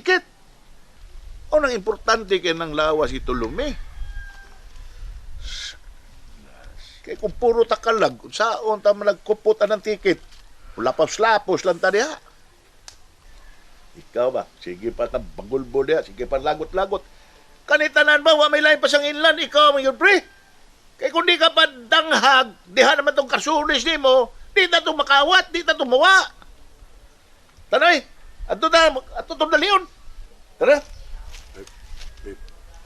ticket. O nang importante kay nang lawas itulumi. Kay kung puro takalag, saon ta man nagkupot ang ticket. Lapos-lapos lang ta diha. Ikaw ba? Sige pa ta bagulbo diha, sige pa lagot-lagot. Kanitanan ba, wa may lain pa sang inland, ikaw man yun, pre. Kay kung di ka pa danghag, diha naman tong kasulis nimo, di ta tong makawat, di ta tumawa. Tanoy, ato ta, ato tong dalion. Tara. Babe,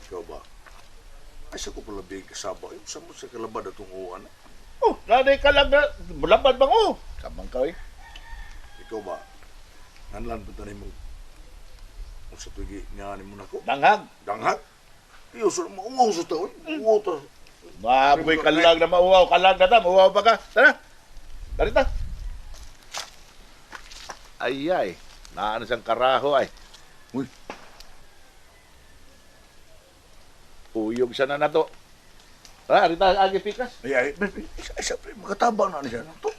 ikaw ba? Ay, sa ko pala big kasaba. Yung sa mo sa kalabad atong uwan. Oh, nanay ka lang na, mulabad bang oh. Kamang ka eh. Ikaw ba? Nanlan pa tayo mo. Kung sa tugi nga ni mo na ko. Danghag. Danghag? Iyo, sa mauwaw sa tao. Uwaw ta. Mabuhay ka lang na mauwaw, kalag na ta, mauwaw pa ka. Tara. Dali ta. Ay ay, naano siyang karaho ay. Uy. Uyog siya na nato. Tara, arita, agi pikas. Ay, ay, babe, ay, siyempre, makatabang na niya. Ito.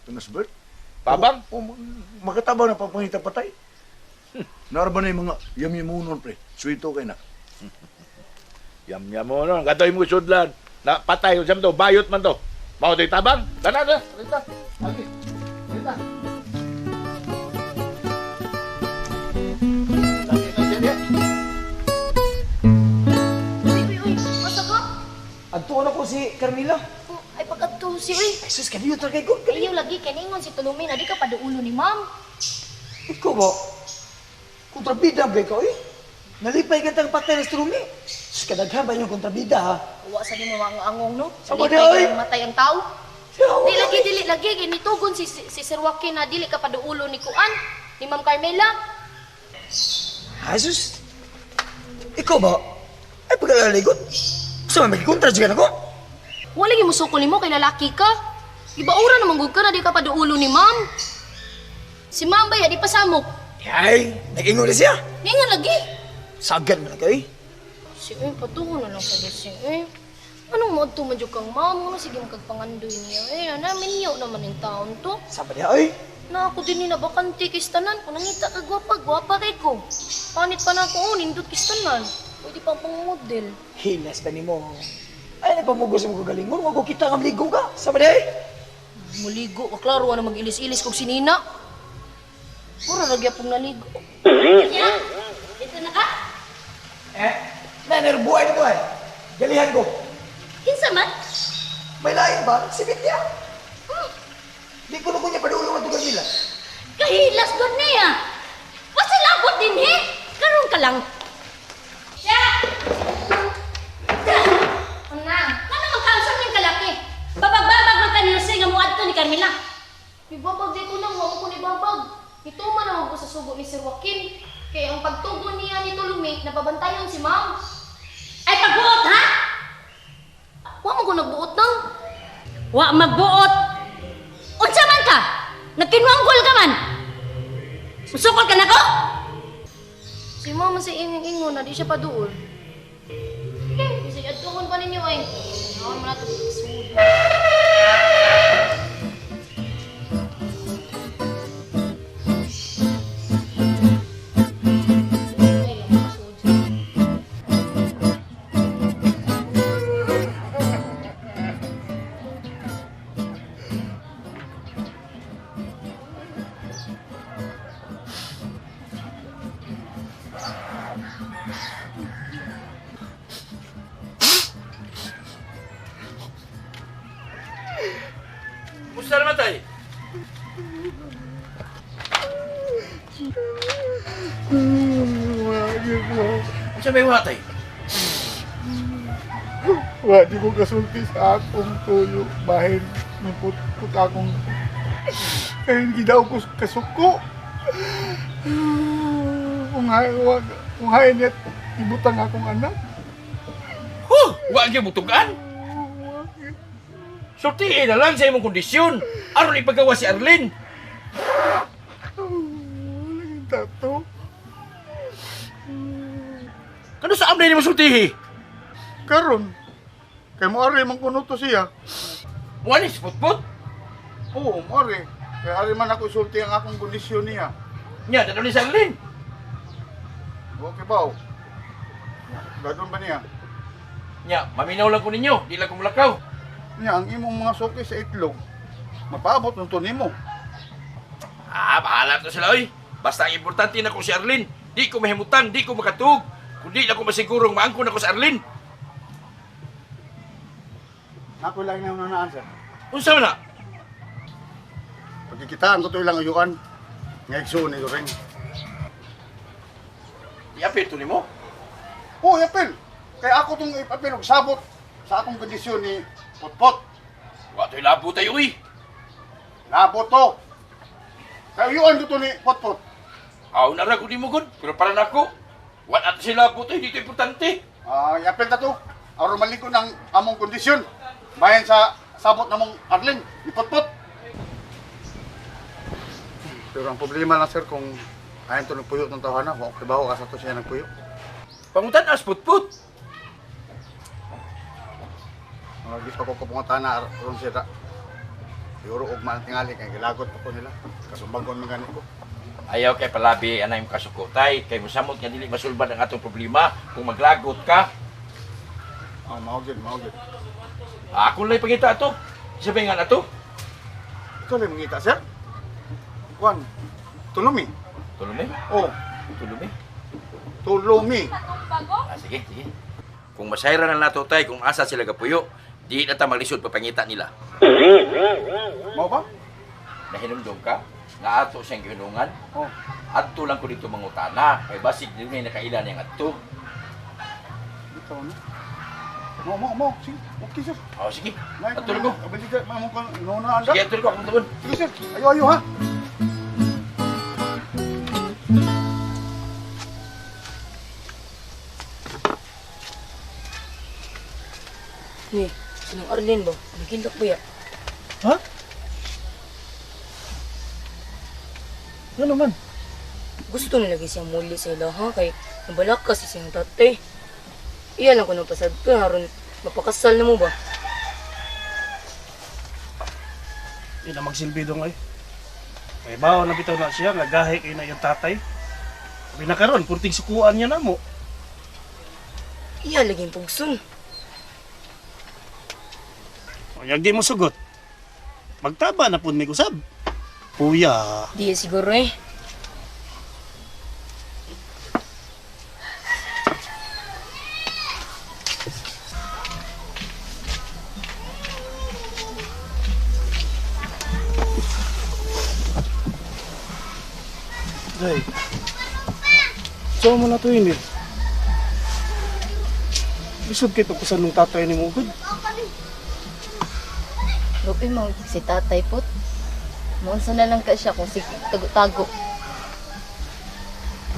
Tunas, Bert. Tabang? O, makatabang na pagpangita patay. Naraba na yung mga yamyamunon, pre. Sweeto kay na. Yamyamunon. Katoy mo sudlan. Na patay, siyam to, bayot man to. Mao to'y tabang. Tara na, arita. Agi. Arita. Uy, uy, uy, masa ka? Adtuon ako si Carmela. Oh, ay pag-adto si uy. Ay sus, kaniyo ta kay ko. Ayaw lagi kaningon si Tulumin, adi ka paduulo ni ma'am. Ikaw ba? Kontrabida ba ikaw eh? Nalipay ka tang patay na Tulumi. Sus, kadaghan ba yung kontrabida ha? Wa sa nimo mga angong no. Sama Nalipay di, oy. ka matay ang tao. Siya, Di lagi dili lagi kay nitugon si Sir Joaquin na dili ka paduulo ni Kuan, ni Ma'am Carmela. Ay sus. Ikaw ba? Ay pagkalaligot. Sa may magkikontra dyan ako? Wala gyud musuko nimo kay lalaki ka. Ibaura naman gud ka na di ka paduulo ni ma'am. Si ma'am ba ya di pasamok. Ay, nag-ingon na siya. Ningon lagi. Sagad man kayo eh. Si uy, patuho na lang sa si uy. Anong moadto man jud kang ma'am? Ano sige magkagpangandoy niya eh. Ana minyo naman yung taon to. Sama niya ay. Na ako din ni nabakante kay tanan. Kung nangita ka gwapa, gwapa kay ko. Panit pa na ako, oh, nindot kay tanan. Pwede pang pang-model. Hilas ba nimo? Ay, nagpamugos mo kagalingon. Wag ko kita nga maligo ka. Sama niya ay. Muligo ka, klaro na mag-ilis-ilis kog sinina. Mura ra gyapon naligo. Ya, dito na ka? Eh, nanerbuhay na ko eh. Galihan ko. Kinsa man? May lain ba? Si Bitya. Di ko na ko niya padulong ang tugal nila. Kahilas doon niya. Pasilabot din he. Karon ka lang. Siya! Una, ano magkausap niyang kalaki? Babag-babag man kanino siya nga muadto ni Carmela. Ibabag di ko nang, wag ko ni babag. Nituma naman ko sa sugo ni Sir Joaquin. Kaya ang pagtugon niya ni Tulumi, napabantayon si ma'am. Ay pagbuot ha? Wa man ko nagbuot nang. Wa magbuot. Unsa man ka? Nagkinwanggol ka man. Musukol ka na ko? Si ma'am man sa ingon-ingon na di siya paduol. Eh, kasi adtuon pa ninyo ay. Naon man nato sud. Ay, sud. Musta naman tayo? Unsa may watay? Wa di ko kasulti sa akong tuyo bahin niput-put akong kay hindi daw ko kasuko. Kung hay wag kung hay niya ibutang akong anak. Huh! Wa gyud mutugan. Sultiin na lang sa imong kondisyon aron ipagawa si Arlene. Tato. Kano sa amday nimo sultihi? Karon kay mo ari man kuno to siya. Wala si putput. Oo, mo ari. Kay ari man ako sulti ang akong kondisyon niya. Nya dadali si Arlene. Okay ba? Gadon ba niya? Nya, maminaw lang ko ninyo, di lang ko mulakaw. Niya, ang imong mga suki sa itlog, mapaabot ng to nimo. Ah, bahala to sila oy. Basta ang importante na ko si Arlene. Di ko mahimutan, di ko makatug. Kundi na ko masigurong maangkon ako sa Arlene. Ako lang na unanaan, sir. Unsa man na? Pagkikitaan ko to ilang uyuan. Nga igsuon ni rin. Iapil to nimo. Oh, apel. Kaya ako tong ipapil og sabot sa akong kondisyon ni Potpot. Wa to'y labo tayo oy. Labot to. Kaya uyuan ko to ni Potpot. Aw na ra ko nimo gud, pero para nako. Wa na to sila labo tayo, dito importante. Ah, iapil ta to. Aron maligo ng among kondisyon. Bayan sa sabot namong Arlene ni Potpot. Pero ang problema lang sir kung ayon to nagpuyo ng tawhana, wa ko kibaw asa to siya nagpuyo. Pangutan as putput. Mga di pa ko kapungatan ron siya. Siguro ugma ang tingali kay gilagot pa ko nila. Kasumbagon man gani ko. Ayaw kay palabi anay mo kasukotay kay mosamot nga dili masulbad ang atong problema kung maglagot ka. Oh, mao gyud, mao gyud. Ako lang pangita ato. Sabi nga na to. Ikaw lang mangita, sir? Kuan, tulumi. Tulumi, Oh, tulumi. tulumi. Ah, sige, sige. Kung masayra na nato tay kung asa sila gapuyo, di na ta maglisod papangita nila. Mao ba? Nahinumdum ka nga ato siyang gihinungan. Oh, Adto lang ko dito mangutana kay basig dunay nakaila niyang adto. dito no. Mo, mo, mo. Sige, okay sir. Oh, sige. Nay, Adto lang ko. Abili ka, mamo ka, nuna anda. Sige, adto lang ko akong tuon. Sige sir, ayo ayo ha. Ni, sinong Arlene ba? Nagilok ba ya? Ha? Ano man? Gusto nila lagi siyang muli sa ilaha kay nabalaka si siyang tatay. Iya lang ko nang pasagto aron mapakasal na mo ba? Hindi na magsilbi dong ay. May bawa na bitaw na siya, nga gahi kay na iyong tatay. Sabi na karon, purting sukuan niya na mo. Iya lagi pugson. Kaya di mo sugot. Magtaba na pud may usab. Kuya, Di siguro eh. Day. So mo na to yun eh. Lisod kay pagkusan nung tatay ni mo gud. Lupi mo si tatay pot. Mounsa na lang ka siya kung si tago-tago.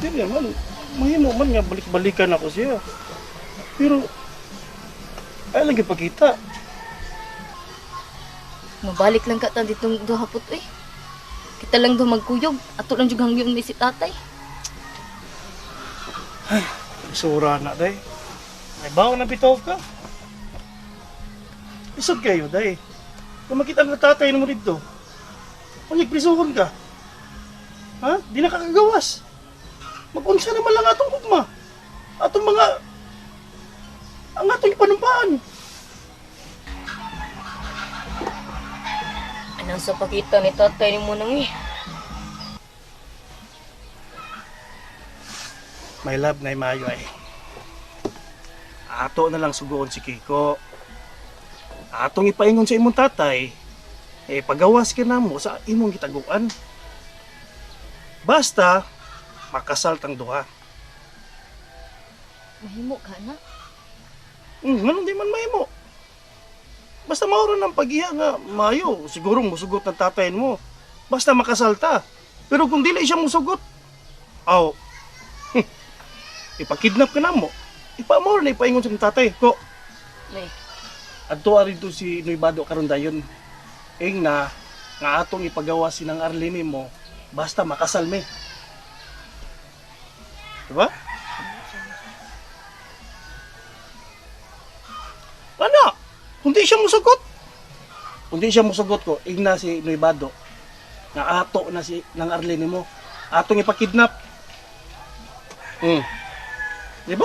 Dili man, mahimo man nga balik-balikan ako siya. Pero ay lang ipakita. Mabalik lang ka ta ditong duha pot eh. Kita lang do magkuyog. Ato lang jud hangyon ni si tatay. Sura na, day. May bawa na bitaw ka. Isod kayo, day. Kung makita ang tatay mo dito, kung prisuhon ka, ha? Di na kakagawas. Mag-unsa naman lang atong hugma. Atong mga... Ang atong panumpaan. Anang sa pakita ni tatay ni mo nang eh. My love na mayo ay. Ato na lang sugoon si Kiko. Atong ipaingon sa imong tatay, eh pagawas ka na mo sa imong gitaguan. Basta makasal tang duha. Mahimo ka na. Nganong di man mahimo. Basta mauro ng pag-iha nga mayo, siguro musugot ng tatay mo. Basta makasal ta. Pero kung dili siya musugot, aw, ipakidnap ka na mo. Ipamor na ipaingon sa imong tatay. Ko, May, adto rin to si Noy Bado karon dayon. Ing na nga atong ipagawa sinang Arlene mo basta makasal me. Diba? Ano? Hindi siya musugot. Hindi siya musugot ko, ing na si Noy Bado. Nga ato na si nang Arlene mo. Atong ipakidnap. Di ba?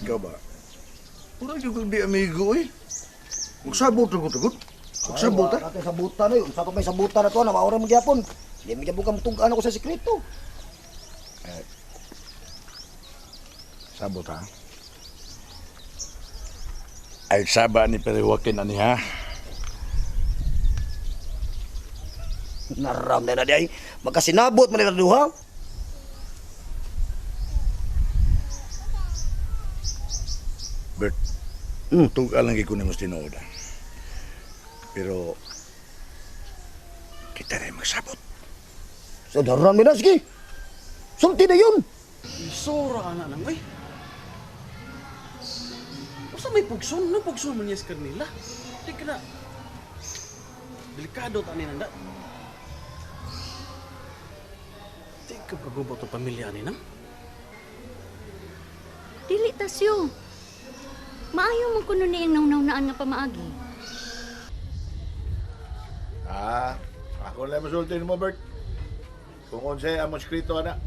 Ikaw ba? Wala yung kang di amigo eh. Magsabot na ko tagod. Magsabot ta. Ay, sabutan na yun. Sa may sabutan na to, na maura mo gyapon. Di mo gyapon ka mutugaan ako sa sekreto. Sabot ha? Ay saba ni Periwakin ani ha. Naram na na di ay. Magkasinabot man nila duha. Bert, tugal lang ko nimo tinuod. ah. Pero kita rin magsabot. So daram na sige. Sulti na yun. Isora ana nang oy. Usa may pugson, no pugson man niya sa kanila. Di ka na. Delikado ta ni nanda. Di ka pagubot ang pamilya ni nang. Dili tasyo. Maayo man kuno niyang nawnawnaan nga pamaagi. Ah, ako lang masulti mo, Bert. Kung unsay among skrito ana.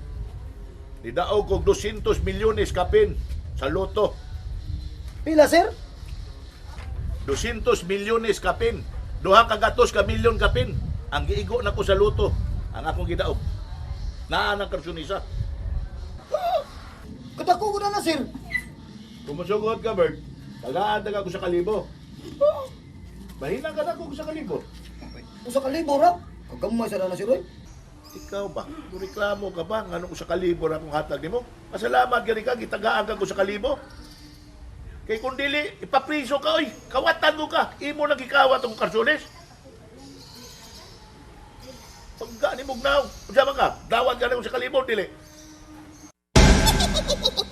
Nidaog kog 200 milyones kapin sa loto. Pila, sir? 200 milyones kapin. Duha ka gatos ka milyon kapin. Ang giigo na ko sa loto. Ang akong gidaog. Naa ng karsunisa. Kadako ko na na, sir. Kung musugot ka, Bert, tagaan na ko sa kalibo. Mahina ka na ko sa kalibo. Usa ka libo ra. Kagamay sa na sir, oy. Ikaw ba? Reklamo ka ba? Ngano ko sa kalibo na akong hatag nimo? Pasalamat gani ka, gitagaan ka ko sa kalibo. Kay kung dili, ipapriso ka, oy. Kawatan ko ka. Imo nang gikawat ang karsulis. Pagka ni Mugnaw, unsa man ka? Dawat ka na ko sa kalibo, dili.